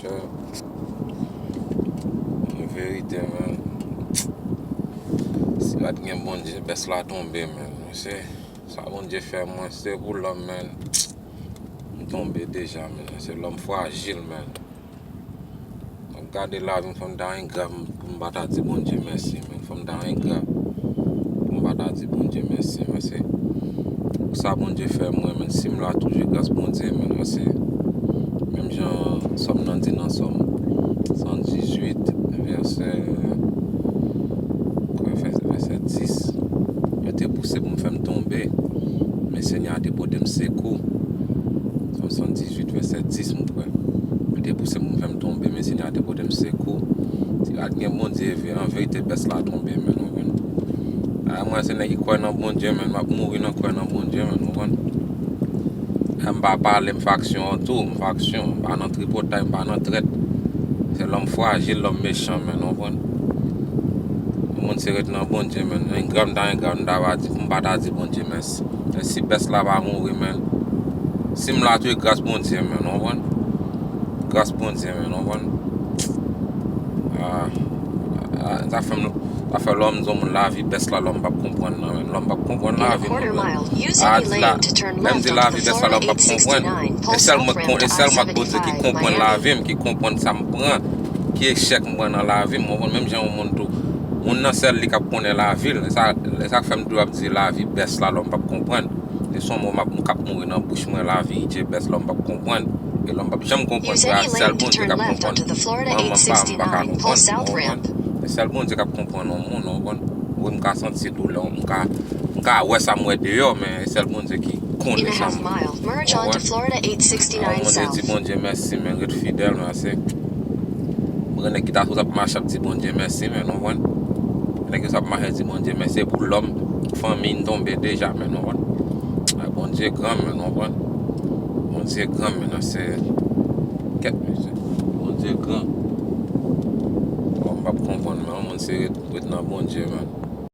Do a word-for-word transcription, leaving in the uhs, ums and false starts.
An verite, man, si pa t gen Bondye, bès la tonbe, man. Se sa Bondye fè mwen, se pou lòm, man. M tonbe deja, man. Se lòm frajil, man. M ap gade lavi m, fò m ta engra pou m pa ta di Bondye mèsi, man. Fò m ta engra pou m pa ta di Bondye mèsi, man. Se pou sa Bondye fè mwen, man. Si m la toujou, gras Bondye, man. Se menm jan Sòm nan di nan Sòm san dizuit, vèsè, kwè, vèsè dis. Yo te pouse pou m fè m tonbe, men Senyè a te pote m sekou. Sòm san dizuit, vèsè dis, m kwè. Yo te pouse m pou m fè m tonbe, men Senyè a te pote m sekou. Si pa t gen Bondye, an verite, bès la tonbe, men nou konn. A, mwen, se nèg ki kwè nan Bondye, men m ap mouri nan kwè nan Bondye, men nou konn. M pa pale, m faksyon an tou, m faksyon, m pa nan tripotay, m pa nan trèt. Se lòm frajil, lòm mechan, men nou konn. Yon moun se ret nan Bondye, men engra m ta engra, m ta pa di, m pa ta di Bondye mèsi. Men si bès la pa mouri, men si m la tou, e gras Bondye, men nou konn. Gras Bondye, men nou konn. Ah, ah, sa fè m, sa fè lè m di yon moun lavi bès la, lòm p ap konprann nan, men lòm p ap konprann lavi moun, men. Ah, di la, lè m di lavi bès la, lòm p ap konprann. E sèl mwen k kon-, e sèl mwen k Bondye ki konprann lavi m, ki konprann sa m pran, ki echèk m pran nan lavi m, w konprann, menm jan yon moun tou. Moun nan sèl li k ap konnen lavi l. E sa, e sa k fè m toujou ap di lavi bès la, lòm p ap konprann. Se yon mo m ap, k ap mouri nan bouch mwen, lavi Dye bès lòm p ap konprann. E lòm p ap janm konprann, se sèl Bondye k ap konprann. Manman m, papa m pa ka konprann, w konprann? Se sèl Bondye k ap konprann yon moun, w konprann? Wi, m ka santi doulè, m ka, m ka wè sa m wè deyò, men se sèl Bondye ki konnen sa m, w konprann? Yon moun di Bondye mèsi, men ret fidèl, men se Mwen gen nèg ki ta sot ap mache ap di Bondye mèsi, men nou konprann. Nèg yo sot ap mache di Bondye mèsi, e pou lòm, fanmi n tonbe deja, men nou konprann. Ah, Bondye gran, men nou konprann. Bondye gran, men nan se kèt, mesye. Bondye gran. Bon, m p ap konprann, men yon moun se ret, ret nan Bondye, men.